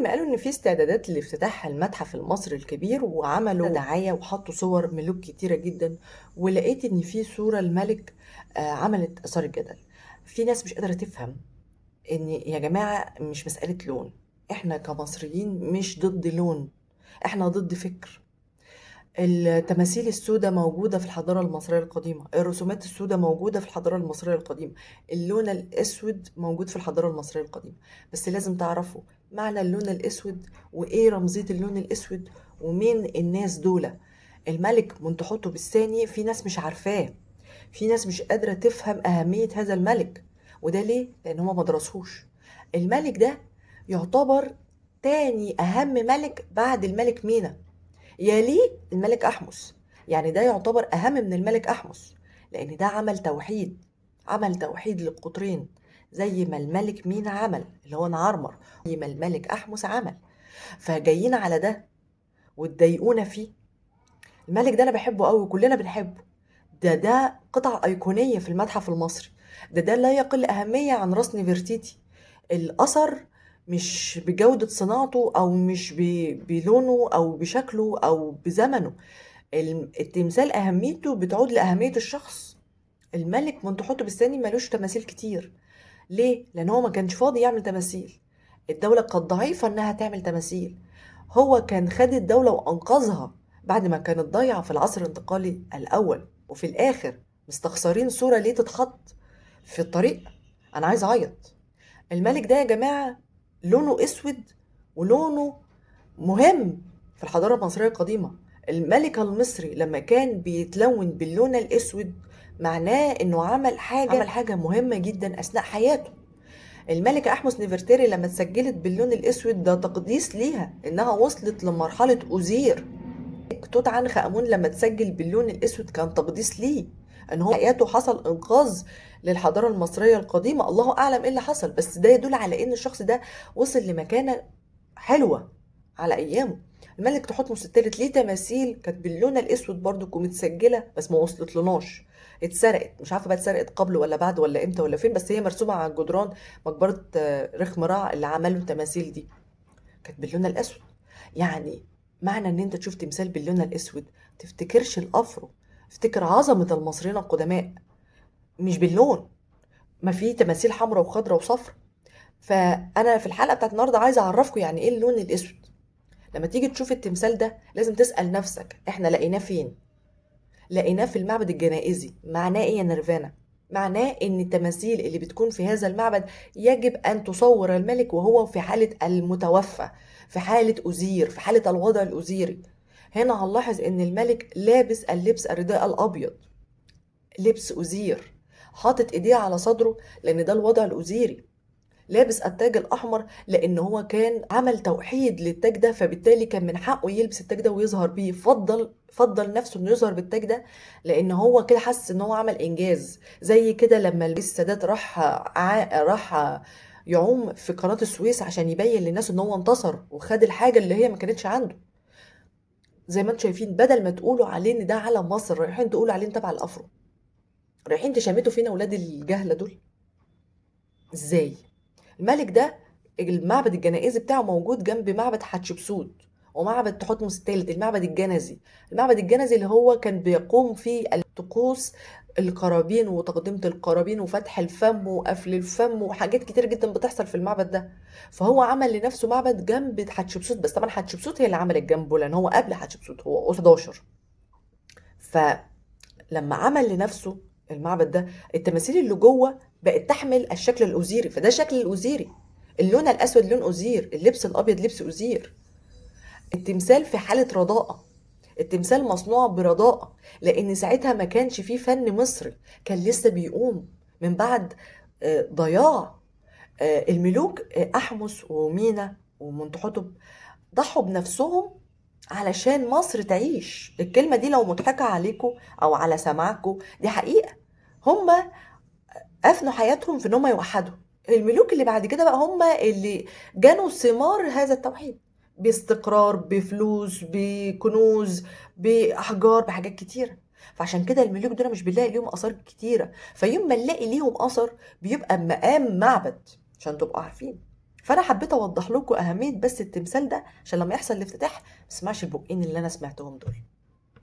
أول ما قالوا إن في استعدادات لافتتاح المتحف المصري الكبير وعملوا دعاية وحطوا صور ملوك كتيرة جدا، ولقيت إن في صورة الملك عملت إثارة جدل. في ناس مش قادرة تفهم إن يا جماعة مش مسألة لون، إحنا كمصريين مش ضد لون، إحنا ضد فكر. التماثيل السوداء موجودة في الحضارة المصرية القديمة، الرسومات السوداء موجودة في الحضارة المصرية القديمة، اللون الأسود موجود في الحضارة المصرية القديمة. بس لازم تعرفوا معنى اللون الأسود وإيه رمزية اللون الأسود ومين الناس دول. الملك منتحوتب الثاني في ناس مش عارفاه، في ناس مش قادرة تفهم أهمية هذا الملك، وده ليه؟ لأن هما ما درسوش. الملك ده يعتبر تاني أهم ملك بعد الملك مينا، يليه الملك أحمس. يعني ده يعتبر أهم من الملك أحمس، لأن ده عمل توحيد، عمل توحيد للقطرين زي ما الملك مينا عمل اللي هو نعرمر، زي ما الملك أحمس عمل. فجايين على ده وتضايقونا فيه. الملك ده أنا بحبه قوي، كلنا بنحبه. ده قطعة أيقونية في المتحف المصري، ده لا يقل أهمية عن راس نفرتيتي. الأثر مش بجودة صناعته أو مش بلونه أو بشكله أو بزمنه، التمثال أهميته بتعود لأهمية الشخص. الملك منتحوتب الثاني ملوش تماثيل كتير. ليه؟ لأن هو ما كانش فاضي يعمل تماثيل، الدولة كانت ضعيفة إنها تعمل تماثيل. هو كان خد الدولة وأنقذها بعد ما كانت ضايعة في العصر الانتقالي الأول، وفي الآخر مستخسرين صورة ليه تتحط في الطريق. أنا عايز أعيط. الملك ده يا جماعة لونه أسود ولونه مهم في الحضارة المصرية القديمة. الملك المصري لما كان بيتلون باللون الأسود معناه إنه عمل حاجة مهمة جدا أثناء حياته. الملكة أحمس نفرتاري لما اتسجلت باللون الأسود ده تقديس ليها إنها وصلت لمرحلة أوزير. توت عنخ آمون لما اتسجل باللون الأسود كان تقديس ليه إن هو حياته حصل إنقاذ للحضارة المصرية القديمة. الله أعلم إيه اللي حصل، بس ده يدل على إن الشخص ده وصل لمكانة حلوة على أيامه. الملك تحتمس الثالث ليه تماثيل كانت باللون الأسود برضو ومتسجلة، بس ما وصلت لناش، اتسرقت، مش عارفة بقى اتسرقت قبل ولا بعد ولا امتى ولا فين، بس هي مرسومة على الجدران مقبرة رخم رع اللي عملوا التماثيل دي كانت باللون الأسود. يعني معنى ان انت تشوف تمثال باللون الأسود تفتكرش الأفرو، افتكر عظمة المصريين القدماء مش باللون. ما في تماثيل حمراء وخضراء وصفراء. فأنا في الحلقة بتاعت النهاردة عايزة أعرفكم يعني إيه اللون الأسود. لما تيجي تشوف التمثال ده لازم تسأل نفسك إحنا لقيناه فين؟ لقيناه في المعبد الجنائزي. معناه إيه يا نيرفانا؟ معناه إن التماثيل اللي بتكون في هذا المعبد يجب أن تصور الملك وهو في حالة المتوفى، في حالة أوزير، في حالة الوضع الأوزيري. هنا هنلاحظ إن الملك لابس اللبس الرداء الأبيض، لبس أوزير، حاطط إيديه على صدره لأن ده الوضع الأوزيري، لابس التاج الأحمر لأن هو كان عمل توحيد للتاج ده، فبالتالي كان من حقه يلبس التاج ده ويظهر بيه. فضل نفسه إنه يظهر بالتاج ده لأن هو كده حس إن هو عمل إنجاز. زي كده لما السادات راح يعوم في قناة السويس عشان يبين للناس إن هو انتصر وخد الحاجة اللي هي ما كانتش عنده. زي ما انتم شايفين، بدل ما تقولوا عليه إن ده علم مصر، رايحين تقولوا عليه تبع الأفرو، رايحين تشمتوا فينا ولاد الجهلة دول. إزاي؟ الملك ده المعبد الجنائزي بتاعه موجود جنب معبد حتشبسوت ومعبد تحتمس الثالث، المعبد الجنزي. المعبد الجنزي اللي هو كان بيقوم فيه الطقوس القرابين وتقدمة القرابين وفتح الفم وقفل الفم وحاجات كتير جدا بتحصل في المعبد ده. فهو عمل لنفسه معبد جنب حتشبسوت، بس طبعا حتشبسوت هي اللي عملت جنبه لان هو قبل حتشبسوت، هو 11. فلما عمل لنفسه المعبد ده، التماثيل اللي جوه بقت تحمل الشكل الأوزيري، فده شكل الأوزيري. اللون الأسود لون أوزير، اللبس الأبيض لبس أوزير. التمثال في حالة رضاءة، التمثال مصنوع برضاءة، لأن ساعتها ما كانش فيه فن مصري، كان لسه بيقوم من بعد ضياع. الملوك أحمس ومينا ومنتحتب ضحوا بنفسهم علشان مصر تعيش. الكلمة دي لو مضحكة عليكم أو على سماعكم دي حقيقة. هم أفنوا حياتهم في إن هم يوحدوا. الملوك اللي بعد كده بقى هم اللي جنوا ثمار هذا التوحيد، باستقرار، بفلوس، بكنوز، بأحجار، بحاجات كتيرة. فعشان كده الملوك دول مش بنلاقي ليهم آثار كتيرة، فيوم ما نلاقي ليهم آثار بيبقى مقام معبد، عشان تبقوا عارفين. فانا حبيت اوضح لكم اهمية بس التمثال ده، عشان لما يحصل الافتتاح ما تسمعش البقين اللي انا سمعتهم دول.